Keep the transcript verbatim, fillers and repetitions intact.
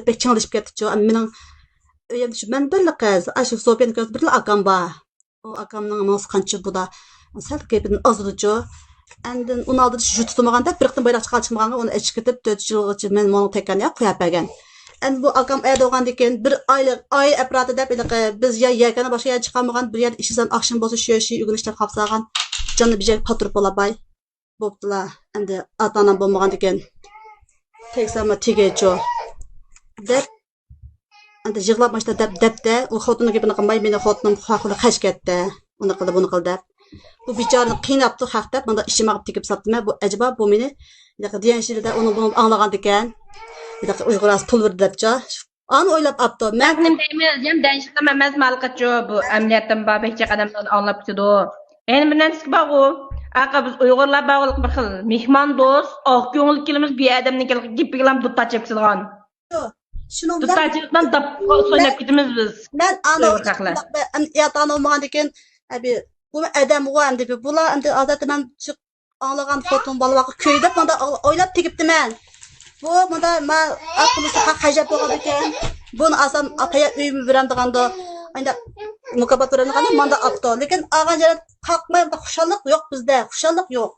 بەك چىڭلىشىپ كەتتىچۇ. ئەمما مېنىڭ ئۆيۈمدە شۇ مەن بىرلا قىز، ئاشۇ سوپىيەنىڭ كۆرسە بىرلا ئاكام بار. ئۇ ئاكامنىڭ ماڭسا قانچە بۇدا سەل گېپىدىن ئازىدۇچۇ. ئاندىن ئۇنىڭ ئالدىدا شۇ تۇتمىغان دەپ بىر قېتىم بايراق چىقارغىچە ماڭغان، ئۇنى ئىچىگە كېتىپ تۆت يىلغىچە مەن ماڭا تەكەن يا قويۇپ بەرگەن. ئەمدى بۇ ئاكام ئەدە بولغاندىن كېيىن بىر ئايلىق ئاي ئەپراتى دەپ ھېلىقى بىز يا يەكەندىن باشقا يەر چىقالمىغان، بىر يەردە ئىشلىسەم ئاخشىمى بولسا شۇ شۇ ئۆگىنىشلەر قاپسالغان، جاننى بىجەك پاتۇرۇپ بولاپاي. بوپتۇلا، ئەمدى ئاتا ئانام بولمىغاندىكىن تەگسەممۇ تېگەيچۇ دەپ، ئەمدى يىغلاپ ماشتا دەپ دەپتە. ئۇ خوتۇننىڭ گېپىنى قىلماي، مېنى خوتۇنۇم خەقلىق خەج كەتتى. ئۇنى قىلدى، بۇنى قىلدى دەپ. بۇ بىچارىنى قىيناپتۇ خەق دەپ، مانا ئىشىم ئاغىپ تېگىپ ساپتىمەن. بۇ ئەجەبا بۇ مېنى دېيەنشىدە ئۇنىڭ بۇنى ئاڭلىغاندىكەن. ئۇيغۇر ئاز پۇل بېرىدى دەپچۇ. ئانى ئويلاپ ئاپتۇ. مەن نېمە دەيمەن، ئۆزۈم دەنشىقىم ئەمەس مالىقىچۇ. بۇ ئەمەلىيەتتىن بار بەك جىق ئادەملەرنى ئاڭلاپ كېتىدۇ. يەنە بىر نەرسىكى بارغۇ. ئاقا، بىز ئۇيغۇرلار بارغۇلۇق بىر خىل مېھماندوست، ئاق كۆڭۈل كېلىمىز، بىر ئادەمنىڭ گېپىگىلا دۇتار چېپىپ سالغان. شۇنىڭ بىلەن دۇتار چېپىپ داپقا سويناپ كېتىمىز بىز. مەن ئانا ئۇيغۇر خەقلەر. ياتقان بولمىغاندىكىن، ئەبى، بۇ ئادەمغۇ ئەمدى بۇلار ئەمدى ئادەتتە مەن ئاڭلىغان خوتۇن بالىلارغا كۆي دەپ مانا ئويلاپ تېگىپتىمەن. بۇ مانا ما ئاپىلىسىغا خەجەت بولغان ئىكەن. بۇنى ئالسام ئاپايا ئۆيۈمگە بېرەمدىغاندۇ. ئانداق مۇكاپات بېرەمدىغاندۇ مانا ئاپتۇ. لېكىن ئالغان يەردە قاقماي خۇشاللىق يوق بىزدە. خۇشاللىق يوق.